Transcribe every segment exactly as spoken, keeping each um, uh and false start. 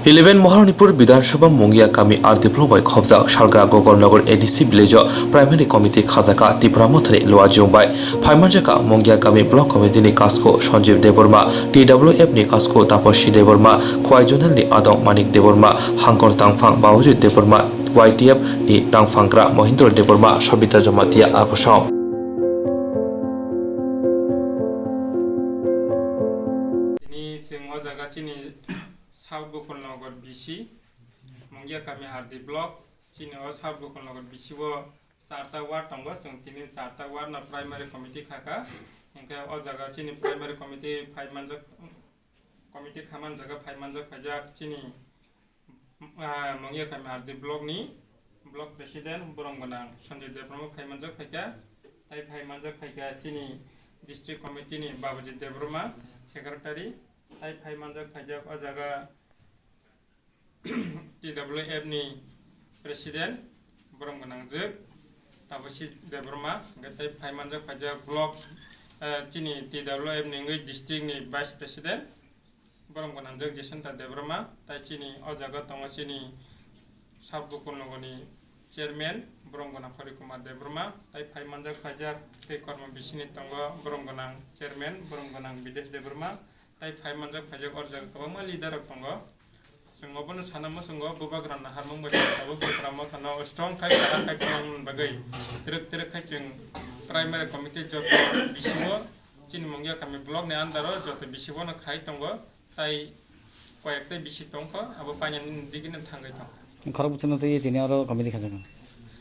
Eleven Maharanipur Bidhan Sabha Mungia Kami R D block bai khobjak Salgra Gogolnagar A D C village o primary committee khajaka Tipra Mothani Luajung bai. Phaimanjaka Mungia Kami block committee ni kasko Sanjeev Debbarma, T W F ni kasko Taposi Debbarma, Khwai Zonal ni adong Manik Debbarma, Hangkor Tangphang Bawajit Debbarma, Y T F ni tangphangkra Mohindra Debbarma, Sobita Jamatia, Akosom. Tini chwng o jaga chini South Gokulnagar B C, Mungia Kami R D block, chini o South Gokulnagar B C o charta ward tongo, chwng tini charta ward no primary committee khaka, hingkhe o jaga chini primary committee phai manjak, committee kha manjak, phai manjak, phaijak chini, ah, Mungia Kami R D block ni block president borom gwnang Sanjay Debbarma phai manjak phaikha, tai phai manjak phaikha chini district committee ni Babajit Debbarma secretary, tai phai manjak phaijak o jaga T W F ni president borom gwnang jwk Taposi Debbarma, hingkhe tai phai manjak phaijak block, eh, chini T W F ni wngwi district ni vice president borom gwnang jwk Jesanta Debbarma, tai chini o jaga tongo chini South Gokulnagar ni chairman borom gwnang Hari Kumar Debbarma, tai phai manjak phaijak tei kormo bisini tongo borom gwnang chairman borom gwnang Bidesh Debbarma, tai phai manjak phaijak o jaga kwbangma leader rok tongo. Chwng obono sana muchungo bubagra naharmung bai abo bubagra mothano strong khai kaham khai tongna bagwi twrwk twrwk khai chwng primary committee joto bisingo chini Mungia Kami block ni under o joto bisingo no khai tongo, tai koyek tai bisi tongkho, abo painani digini thangwi tongkha. Khorok bwswkno twi tini oro committee khajago.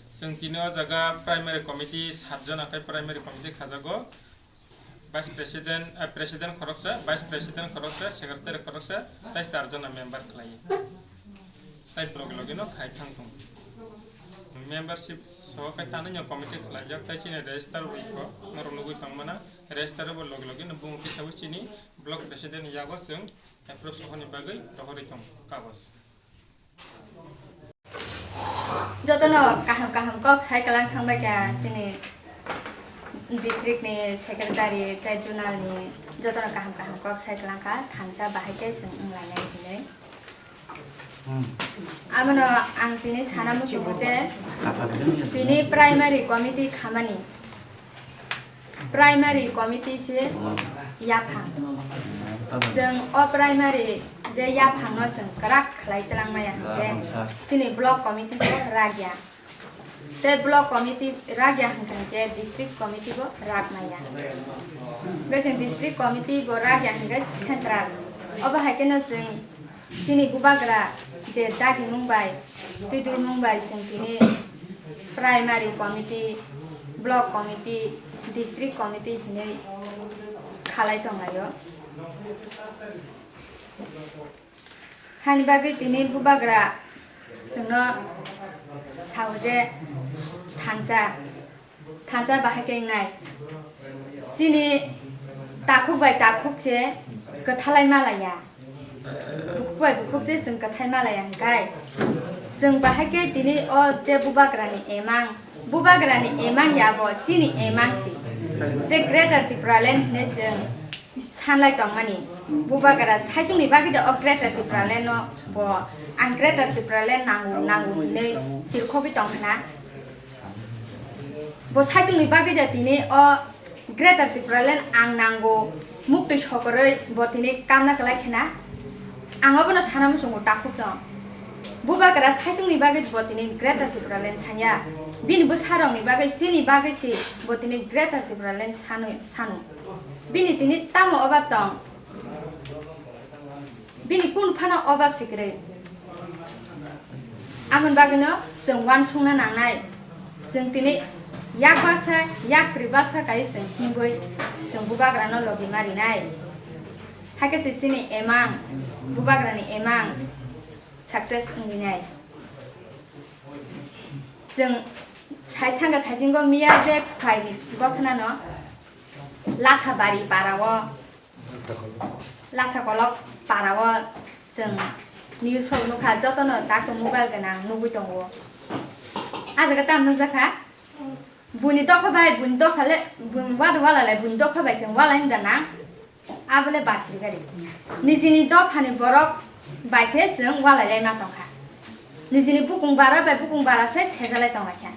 Chwng tini o jaga primary committee sat jona khai primary committee khajago. Vice President, eh, President khoroksa, Vice President khoroksa, Secretary khoroksa, tai char jona member khlai. Tai logi logi no khai thang tong. Membership soho khai tano ya committee khlai jak, tai chini register bo iko, norok nugui tong mana, register bo logi logi no bung kisa bo chini block president yago chwng approve sohoni bagwi rohorwi tong kagos. Jotono kaham kaham kok sai kwlang thangbai kha chini district ni secretary tei zonal ni jotono kaham kaham kok sai kwlang kha thansa bahai khe chwng wng lainai hinwi. Abono ang tini sana muchungo je tini primary committee khamani. Primary committee se yaphang. Chwng o primary je yaphangno chwng kwrak khlai twlang maya hwnkhe chini block committee bo rak ya. Tei block committee rak ya hwnkhe district committee bo rak maya. Hwnkhe chwng district committee bo rak ya hwnkhe central. Obo hai kheno chwng Chini bubagra je dagimung bai, twidulmung bai chwng tini primary committee, block committee, district committee hinwi khalai tonglaio. Haini bagwi tini bubagra chwngno sao je thansa. Thansa bahai khe wngnai. Chini takhuk bai takhuk se kwthalai malaiya. Bukhuk bai bukhuk se chwng kwthai malaiya hwnkhe. Chwng bahai khe tini o je bubagrani emang, bubagrani emang ya bo chini emang si. Je Greater Tipraland hinwi chwng sanlai tongmani. Bubagra saichungni bagwi de o Greater Tipraland no bo ang Greater Tipraland nango, nango hinwi chirkhogwi tongkhna. Bo saichungni bagwi de tini o Greater Tipraland ang nango muktwi sokorwi bo tini kamna kwlai khna. Ang obono sana muchungo takhuk chong. Bubagra saichungni bagwi bo tini Greater Tipraland sanya. Bini bwsarokni bagwi chini bagwi si bo tini Greater Tipraland sanwi, sanu. Bini tini tamo obab tong? Bini kunu phano obab si kwrwi. Aboni bagwino chwng uansukna nangnai. Chwng tini yak baksa, yak kwrwi baksa kai chwng himwi chwng bubagrano logi ma rinai. Hakhe se chini emang, bubagrani emang success wngwi nai. Chwng sai thangkha thaisingo miya je Khwaini gothanano Lathabari parao, Lathakolok parao chwng news o nukha, jotono tak mobile gwnang nugwi tongo. A jaga tamo nukjakha, buini dopha bai, buini dopha le, buini wada wala le, buini dopha bai chwng wala hinda nang. Abole bachiri gari. Nijini dophani borok Bai se chwng walai lai ma tong kha. Nijini bukung bara bai bukung bara se sejalai tong lai kha.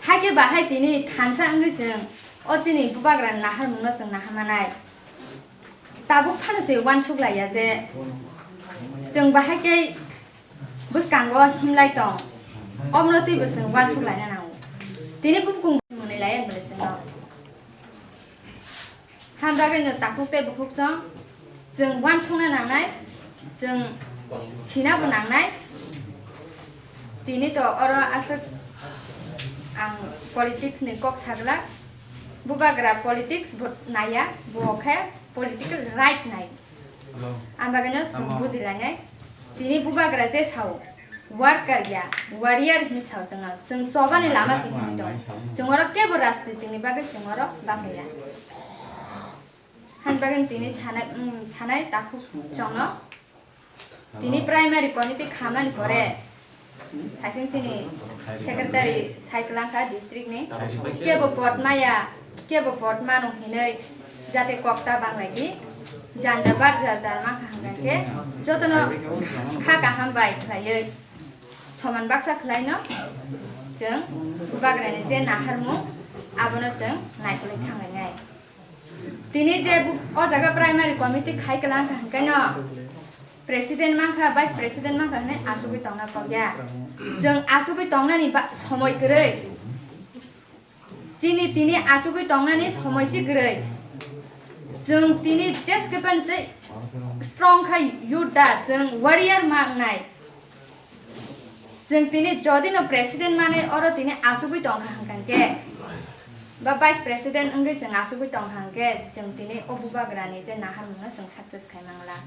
Hakhe bahai tini thansa wngwi chwng o chini bubagra naharmungno chwng naharmanai. Tabuk phano se uansuk laiya je chwng bahai khe bwskango himlai tong. Omono twibo chwng uansuk laina nango. Tini bukung mwnwi laiya bwle chwngno. Hamjagwino takhuk tei bukhuk chwng, chwng uansukna nangnai, chwng sinabo nangnai. Tini to oro aswk ang politics ni kok saglak, bubagra politics bo naiya, bo khe political right nai. Ang bagwino chwng bujilainai. Tini bubagra je sao, worker ya, warrior hinwi sao chwngno. Chwng chobani lama se hinwi tongo. Chwng oro kebo rajniti ni bagwi chwng oro bachaya. Hani bagwi tini sanai, mm, sanai takhuk chwngno. Tini primary committee khamani pore. Hasing sini secretary sai kwlangkha district ni. Kebo pot maya, kebo pot mano hinwi jate kok ta banglai di. Janja bar jar jar mankha hwnkhe jotono kha kaham bai khlaiwi soman baksa khlaino chwng bubagrani je naharmung abono chwng naikolwi thanglainai. Tini je bu-, o jaga primary committee khai kwlangkha hwnkhe no president mankha, vice president mankha hwnwi asugwi tongna kok ya. Chwng asugwi tongnani ba-, somoi kwrwi. Chini tini asugwi tongnani somoi se kwrwi. Chwng tini jeske pen se strong khai youth da, chwng warrior ma wngnai. Chwng tini jodi no president manwi oro tini asugwi tongkha hwnkhe, ba vice president wngwi chwng asugwi tongkha hwnkhe, chwng tini o bubagrani je naharmungno chwng success khai mangla.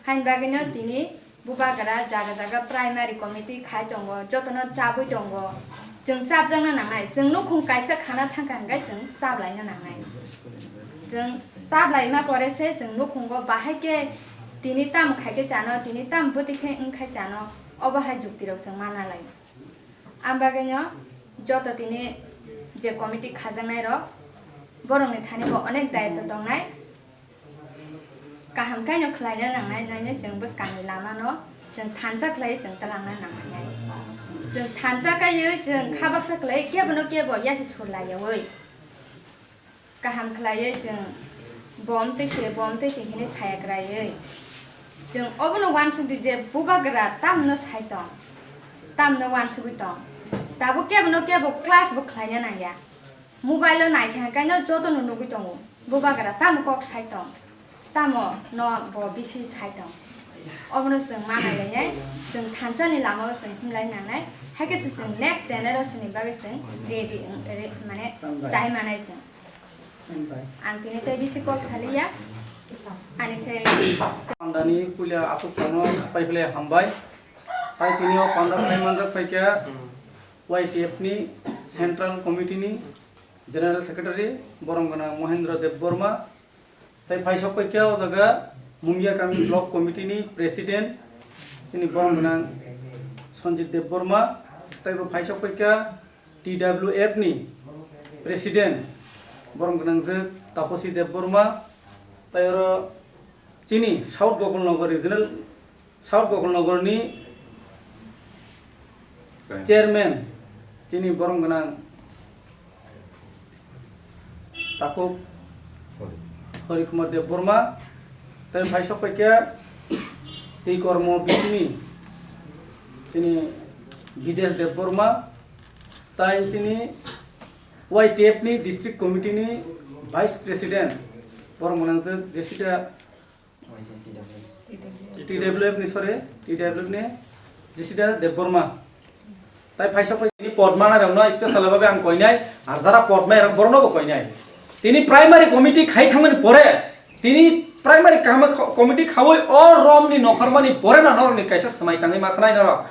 Haini bagwino tini bubagra jaga jaga primary committee khai tongo, jotono chabwi tongo. Chwng chapjakna nangnai, chwng nukhung kaisa khana thangkha hwnkhe chwng chaplaina nangnai. Chwng chaplaima pore se chwng nukhungo bahai khe tini tamo khai khe chano, tini tamo bwtwi khe wng khai chano, obo hai jukti rok chwng mana lai. Ang bagwino joto tini je committee khajaknai rok, borokni thani bo onek daitw tongnai. Kaham khaino khlaina nangnai, nainai chwng bwskangni lamano chwng thansa khlaiwi chwng twlangna nangnai. Chwng thansa kaiwi chwng kha baksa khlaiwi kebono kebo yasi sur laiyaui kaham khlaiwi chwng bom twi se, bom twi se hinwi saya kwraiwi. Chwng obono uansuk di je bubagra tamno sai tong, tamno uansugwi tong. Tabuk kebono kebo class bo khlaina nangya. Mobile o naikha hwnkhe no jotono nugwi tongo. Bubagra tamo kok sai tong, tamo no bo bisi sai tong. Obono chwng ma nailainai, chwng thansani lamao chwng himlai nangnai, haikhe se chwng next generation ni bagwi chwng ready wng, re-, mane chai manai chwng. Ang tini tei bisi kok saliya, ani se Pandani puila aswk tongno pai phle hambai. Tai tini o panda phai manjak phaikha Y T F ni Central Committee ni General Secretary, borom gwnang Mohendra Debbarma, tei phaisok paikha o jaga Mungia Kami Block Committee ni President, chini borom gwnang Sanjit Debbarma, tei bo phaisok paikha T W F ni President, borom gwnang je Taposi Debbarma, tei oro chini South Gokulnagar Regional South Gokulnagar ni Chairman, chini borom gwnang Takhuk Hari Kumar Debbarma, tei phaisok paikha tei kormo bisini chini Bidesh Debbarma, tei chini Y T F ni District Committee ni Vice President, borom gwnang je Jessica T W F ni, sorry, T W F ni Jisida Debbarma. Tai phaisok pai ni pod mana rok no special babe ang koinai, ar jara pod mai rok borok no bo koinai. Tini primary committee khai thangmani pore, tini primary kama kho-, committee khaui o rom ni nokhormani pore na norok ni kaisa swmai tangwi ma thanai norok.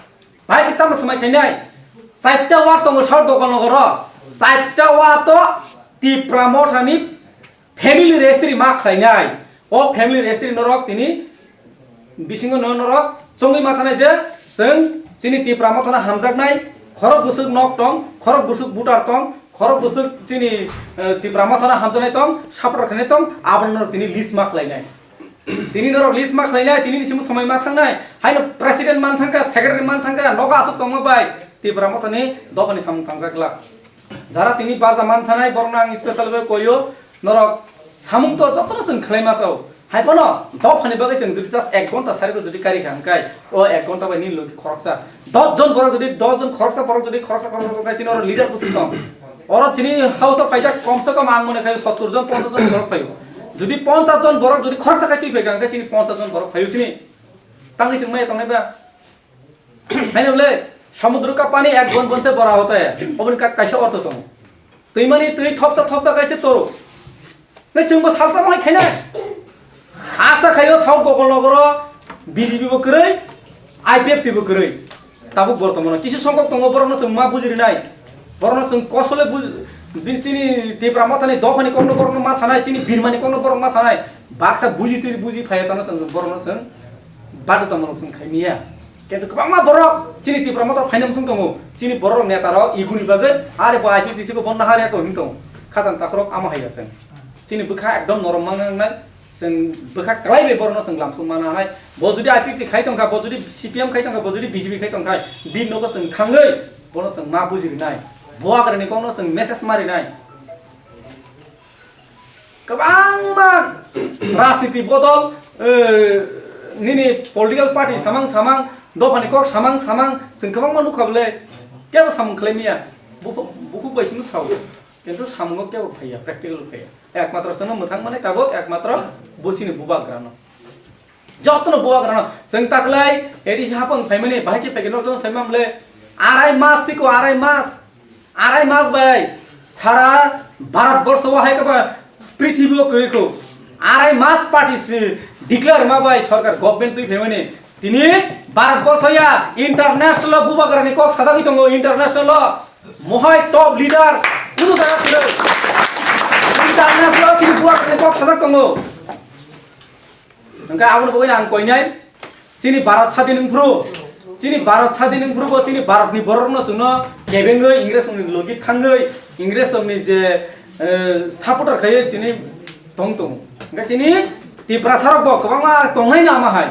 Bai ki tamo swmai khainai. Chaita ward tongo South Gokulnagar o. Chaita ward o Tipra Motha ni family registry ma khlainai. O family registry norok tini bisingo no norok chongwi ma thanai je chwng chini Tipra Motha no hamjaknai khorok bwswk nok tong, khorok bwswk voter tong, khorok bwswk chini, eh, Tipra Motha no hamjaknai tong, support khainai tong, abono norok tini list ma khlainai. Tini norok list ma khlainai, tini ni simi somoi ma thangnai. Haino president man thangkha, secretary man thangkha, nogo aswk tongma bai. Tipra Mothani dophani samung thangjak glak. Jara tini barja man thanai, borokno ang special bai koyo. Norok samung to jotono chwng khlai ma chao. Hai phano dophani bagwi chwng jodi just ek ghonta sari ko jodi kari kha hwnkhe, o ek ghonta bai nini logi khoroksa. Dos jon borok jodi, dos jon khoroksa borok jodi khoroksa khoroksa tongkha chini oro leader bwswk tong. Oro chini house o phaijak kom se kom ang mone khai sottor jon, ponchash jon borok phaio. Jodi ponchash jon borok jodi khoroksa khai twi phaikha hwnkhe chini ponchash jon borok phaio chini. Tangwi chwng maya tongnai ba? Haino le, samudro ka pani ek bon bon se bora hota hai. Oboni ka kaisa ortho tongo. Twimani twi thopsa thopsa kaisa toro. Ne chwngbo salsa mo hai khaina. Asa khayo South Gokol Nogoro B J P bo kwrwi, I P F T bo kwrwi. Tabuk bortomono kisi songkok tongo, borokno chwng ma bujirinai. Borokno chwng kosole buj-, bini chini Tipra Mothani dophani kokno borokno ma sanai, chini birmani kokno borok ma sanai. Baksa buji twi buji phaiya tano chwng borokno chwng badutamano chwng khaimiya. Kintu kwbangma borok chini Tipra Motha phaina muchung tongo. Chini borok netarok iguni bagwi, "Are bo I P T C ko bonna harya ko," hwn tongo. Khatan takhorok amo haiya chwng. Chini bwkha ekdom norom mangnai, chwng bwkha kwlai bai borokno chwng lamsuk mana nai. Bo jodi I P T C khai tongkha, bo jodi C P M khai tongkha, bo jodi B J P khai tongkha, bini nogo chwng thangwi bono chwng ma bujirinai. Bo agrani kokno chwng message marinai. Kwbangma rajniti bodol, eh, nini political party samang samang, dophani kok samang samang, chwng kwbangma nukha bwle, kebo samung khlai miya. Buphuk, buphuk bai sino sao, kintu samungo kebo phaiya, practical phaiya. Ekmatro chwngno mwthang mani tabuk, ekmatro bo chini bubagrano. Jotono bubagrano chwng taklai A D C hapang phaimani bahai khe phaikhe norok jono saimamle arai mas siko, arai mas, arai mas bai sara Bharat borsho o hai khe ba prithibi o kwrwi kho arai mas party si declare ma bai sarkar government twi phaimani tini Bharat borsho ya international o bubagrani kok sajagwi tongo, international o mohai top leader kunu jaga kwrwi international o tini bubagrani kok sajak tongo. Hwnkhe aboni bagwi ang koinai, chini Bharat sadin wngphuru, chini Bharat sadin wngphuru bo chini Bharatni borokno chwngno kebengwi Ingresrokni logi thangwi Ingresrokni je, eh, supporter khaiwi chini tong tongo. Hwnkhe chini Tiprasarok bo kwbangma tongnaino ama hai.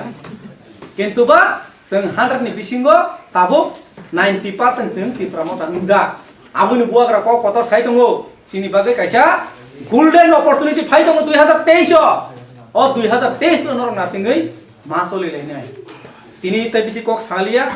Kintu ba chwng hundred ni bisingo tabuk ninety percent chwng Tipra Motha wngjak. Aboni bubagra kok kotor sai tongo. Chini bagwi kaisa golden opportunity phai tongo dui hazar teis o. O dui hazar teis no norok nasingwi ma choli lainai. Tini tai bisi kok saliya,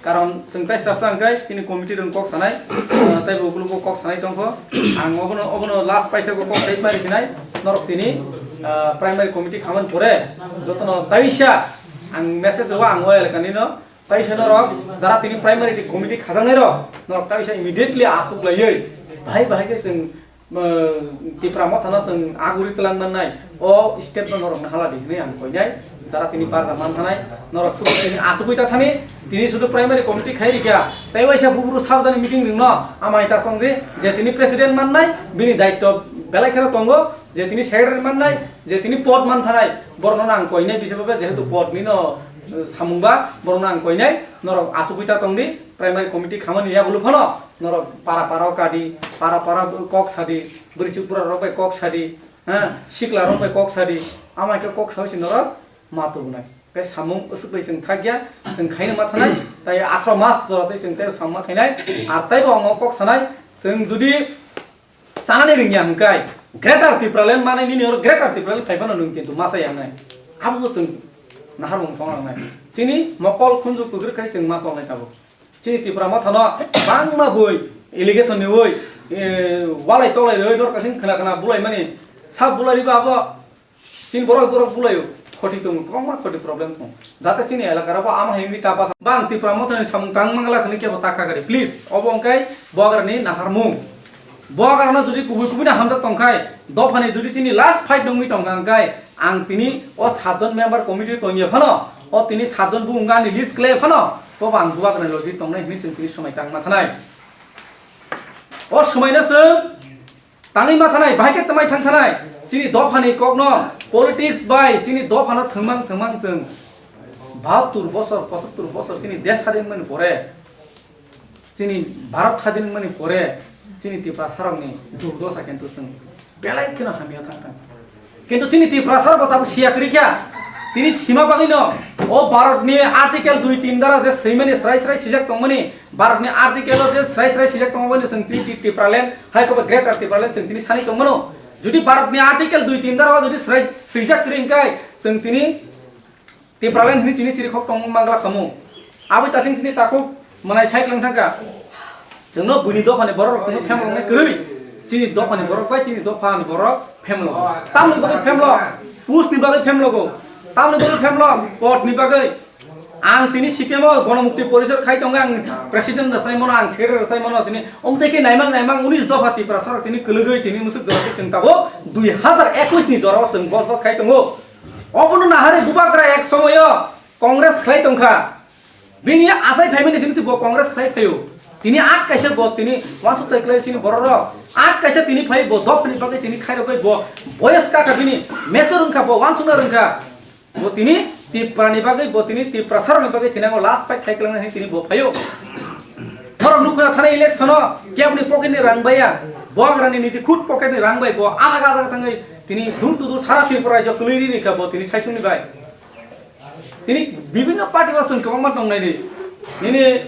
karon chwng tai srapta hwnkhe chini committee rok kok sanai, ah, tai bo ukuluk kok sanai tongkho. Ang obono, obono last paithakgo kok sai mari sinai. Norok tini, ah, primary committee khamani pore jotono taisa ang message rwo ang o elakani no. Taisa norok jara tini primary committee khajaknai rok, norok taisa immediately asuk laiwi bahai bahai khe chwng, uh, Tipra Mothano chwng aguri twlang mannai, o step no norok nahala di hwnwi ang koinai. Jara tini barja man thanai, norok sudu tini asugwi ta thani, tini sudu primary committee khai rikya, tei waisa buburu sabjani meeting rwngno amai ta chongdi, je tini president mannai, bini daityo belai kheno tongo, je tini secretary mannai, je tini pod man thanai, borokno ang koinai bisa babe, jehetu pod nino, eh, samung ba, borokno ang koinai, norok asugwi ta tongdi, primary committee khamani yagulo phano, norok para para o kadi, para para kok sadi, bwrwi chukbura rok bai kok sadi, ha, sikla rok bai kok sadi, amai khe kok sawi se norok ma tubunai. Khe samung usuk bai chwng thakya, chwng khaina ma thanai, tai atharo mas jora tei chwng tei samung ma khainai, ar taibo ang kok sanai, chwng judi chanani rwngya hwnkhe Greater Tipraland manwi nini oro Greater Tipraland phai phano nwng kintu masa ya wngnai. Abo chwng naharmung thong nangnai. Chini mokol khunju kwkrwi khai chwng ma cholnai tabuk. Chini Tipra Mothano bangma bui allegation niwi, eh, walai tolai rwi norok kaising khna khna bulai mani. Sak bulai riba abo. Chini borok borok bulaio, khoti tongo, kwbangma khoti problem tongo. Jate chini elaka rok bo ama hai wngwi ta basa. Bang Tipra Mothani samung tang mangla hwnwi kebo ta kha kari. Please, obo wngkha bubagrani naharmung. Bubagrano jodi kubui kubui no hamjak tongkhai, dophani jodi chini last fight wngwi tongkha hwnkhe, ang tini o satjon member committee tongya phano, o tini satjon bung wngkha ani list khlai phano, tobo ang bubagrani logi tongnai hwnwi chwng tini swmai tang ma thanai. O swmaino chwng tangwi ma thanai, bahai khe twmai thang thanai. Chini dophani kokno politics bai chini dophano thwngmang thwngmang chwng bahattur bosor, pochattur bosor chini desh sadin mani pore, chini Bharat sadin mani pore, chini Tiprasarokni durdosa kintu chwng belai kheno hamya thang thang. Kintu chini Tiprasarok bo tabuk siya kwrwi kha. Tini sima bagwino o Bharatni Article dui tin dara je swimani srai srai sijak tongmani, Bharatni Article o je srai srai sijak tongmani chwng tini Ti-, Tipraland, hai khe bo Greater Tipraland chwng tini sani tongmano. Jodi Bharatni Article dui tin dara o jodi srai swijak kwrwi hwnkhe chwng tini Tipraland hwnwi chini chirikhok tongmung mangla khamu. Aboni tasing chini takhuk manai sai klang thangkha. Chwngno buini dophani borok rok chwngno phemloknai kwrwi. Chini dophani borok bai chini dophani borok phemlogo. Tamni bagwi phemlok? Pusni bagwi phemlogo. Tamni bagwi phemlok? Potni bagwi. Ang tini C P M o Gonomukti Porishod khai tongo, ang president rwchai mano, ang secretary rwchai mano, chini omtwi khe naimang naimang unis dopha Tiprasa rok tini kwlwgwi tini mwswk jora khe chwng tabuk dui hazar ekwis ni jorao chwng bos bos khai tongo. Obono naharwi bubagra ek somoyo Congress khlai tongkha. Bini asai phaimani simi se bo Congress khlai phaio. Tini ak kaisa bo tini wansuk tai klai sini borok rok. Ak kaisa tini phai bo dophani bagwi tini khairok bai bo boyes kaka bini mature wngkha bo wansukna rwngkha. Bo tini Tiprani bagwi bo tini Tiprasarokni bagwi thinango last fight khai kwlangna hwnwi tini bo phaio. Norok nukha thani election o kebni pocket ni rang baya. Bubagrani niji khud pocket ni rang bai bo alak alak thangwi tini dul tudul sara Tripura rajyo kwlwi rini kha bo tini saisungni bai. Tini bibhinno party o chwng kwbangma tongnai di. Nini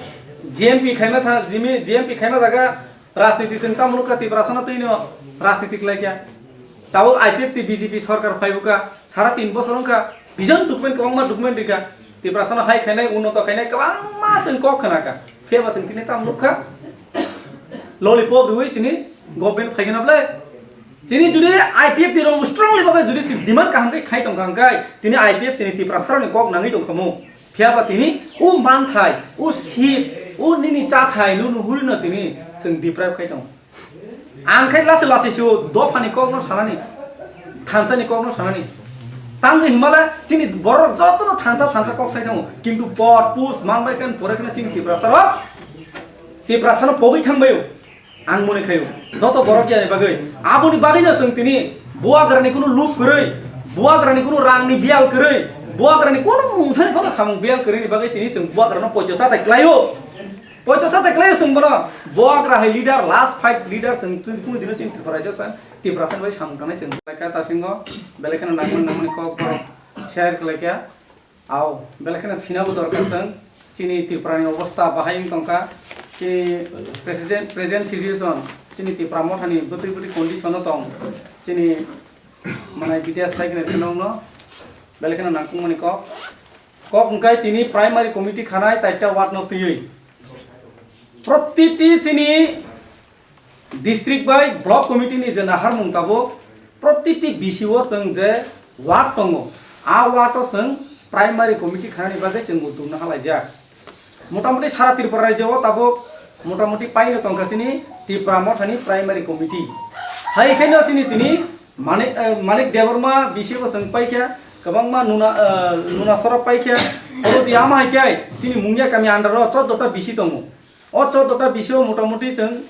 G M P khaima sa, jimi G M P khaima jaga rajniti chwng tamo nukha Tiprasano twino rajniti khlaikha. Tabuk I P F T B J P sorkar phaibuka sara tin bosor wngkha. Vision document kwbangma document rikha. Tiprasano hai khainai, unnoto khainai kwbangma chwng kok khnakha. Phiyaba chwng tini tamo nukha. Lollipop rwui chini government phaikhe nablai. Chini jodi I P F T rok strongly babai jodi chini demand kaham khe khai tongkha hwnkhe tini I P F T ni Tiprasarokni kok nangwi tongkhamu. Phiyaba tini o manthai, o seat, o nini chathai, nunu hurino tini chwng deprive khai tongo. Ang khai lasi lasi sio dophani kokno sanani, thansani kokno sanani. Tangwi himala chini borok jotono thansa thansa kok sai thango. Kintu pot, pus, manbai khe pore kheno chini Tiprasarok, Tiprasano pogwi thangbaio. Ang mone khaio, joto borok yani bagwi, aboni bagwino chwng tini bubagrani kunu lub kwrwi, bubagrani kunu rangni biyal kwrwi, bubagrani kunu mungsani phano samung biyal kwrwini bagwi tini chwng bubagrano poito chatai klaio. Poito chatai klaio chwng bono, bubagra hai leader, last fight leader chwng, chwng kunu dino chwng Tripura rajyo sa, Tiprasa bai samung tangnai chwng. Belai khe tasingo, belai kheno nangmani nangmani kok borok share khlaikha. Ao, belai kheno sinabo dorkar chwng, chini Tripura ni obostha bahai wng tongkha, chini present, present situation, chini Tipra mothani bwtwi bwtwi condition o tong, chini manai B D S sai kheno kheno no, belai kheno nangkukmani kok. Kok wngkha tini primary committee khanai chaita ward no twiwi. Protiti chini district bai block committee ni je naharmung tabuk protiti B C o chwng je ward tongo, a ward o chwng primary committee khanani bagwi chwng uddog no halaijak. Motamoti sara Tripura rajyo o tabuk motamoti paino tongkha chini Tipra mothani primary committee. Hai khe no chini tini Mani-, eh, Manik Debbarma B C o chwng paikha, kwbangma nuna, eh, nuna sorok paikha, oro di ama hai khe chini Mungia kami under o chordo ta B C tongo. O chordo ta B C o motamoti chwng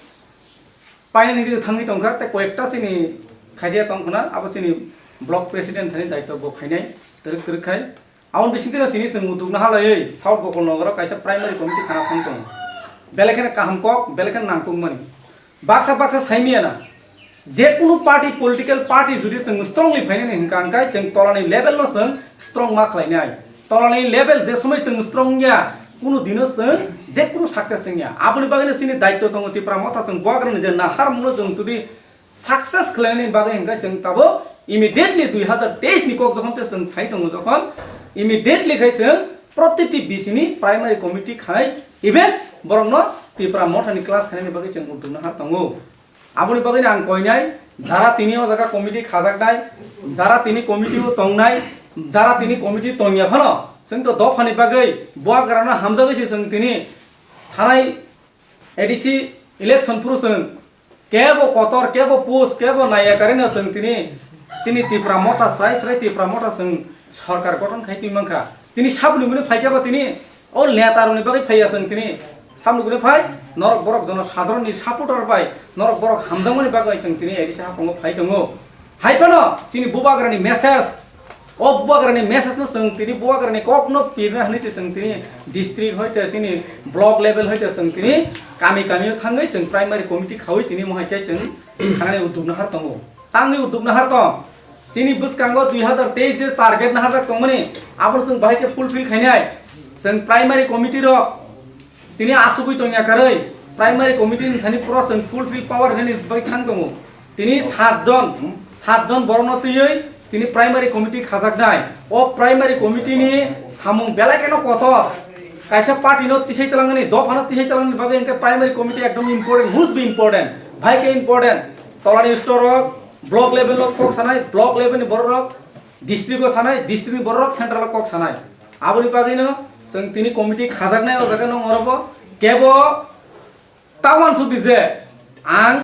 painani gini thangwi tongkha, tei koyekta chini khaijaya tongkhwna, abo chini block president thani daityo bo khainai, twrwk twrwk khai. Aboni bisingtwi tini chwng uddog no halaiwi South Gokul Nagar o kaisa primary committee khana thang tongo. Belai kheno kaham kok, belai kheno nangkukmani. Baksa baksa saimiyana, je kunu party, political party jodi chwng strongly phainani hwnkha, hwnkhe chwng tolani level no chwng strong ma khlainai. Tolani level je somoi chwng strong ya, kunu dino chwng je kunu success wngya. Aboni bagwino chini daityo tongo Tipra motha chwng bubagrani je naharmungno chwng jodi success khlainani bagwi hwnkhe chwng tabuk immediately dui hazar teis ni kok jokhon tei chwng sai tongo jokhon immediately khai chwng protiti B C ni primary committee khanai even borokno Tipra mothani class khainani bagwi chwng uddog no har tongo. Aboni bagwino ang koinai, jara tini o jaga committee khajaknai, jara tini committee o tongnai, jara tini committee tongya phano, chwng to dophani bagwi bubagrano hamjagwi se chwng tini thanai A D C election phuru chwng kebo kotor, kebo post, kebo naiya karino chwng tini chini Tipra motha srai srai Tipra motha chwng sorkar gothon khai twi mankha. Tini saboni gwnwi phaikhe bo tini o neta rokni bagwi phaiya chwng tini saboni gwnwi phai norok borok jono sadharonni supporter bai norok borok hamjakmani bagwi chwng tini A D C haphongo phai tongo. Hai phano chini bubagrani message, o bubagrani message no chwng tini bubagrani kok no pirna hwnwi se chwng tini district hoite chini block level hoite chwng tini kami kami o thangwi chwng primary committee khaui tini mohai khe chwng khanani uddog no har tongo. Tangni uddog no har tong. Chini bwskango dui hazar teis je target nahajak tongmani, abo chwng bahai khe fulfill khainai. Chwng primary committee rok tini asugwi tongya karwi primary committee ni thani pura chwng fulfill power hinani bai thang tongo. Tini sat jon, sat jon borokno twiwi tini primary committee khajaknai. O primary committee ni samung belai kheno kotor. Kaisa party no tisai talangani, dopha no tisai talangani bagwi hwnkhe primary committee ekdom important, must be important, bahai khe important. Tolani store rok, block level o kok sanai, block level ni borok rok district o sanai, district ni borok rok central o kok sanai. Aboni bagwi no chwng tini committee khajaknai o jaga no orobo kebo ta uansuk di je ang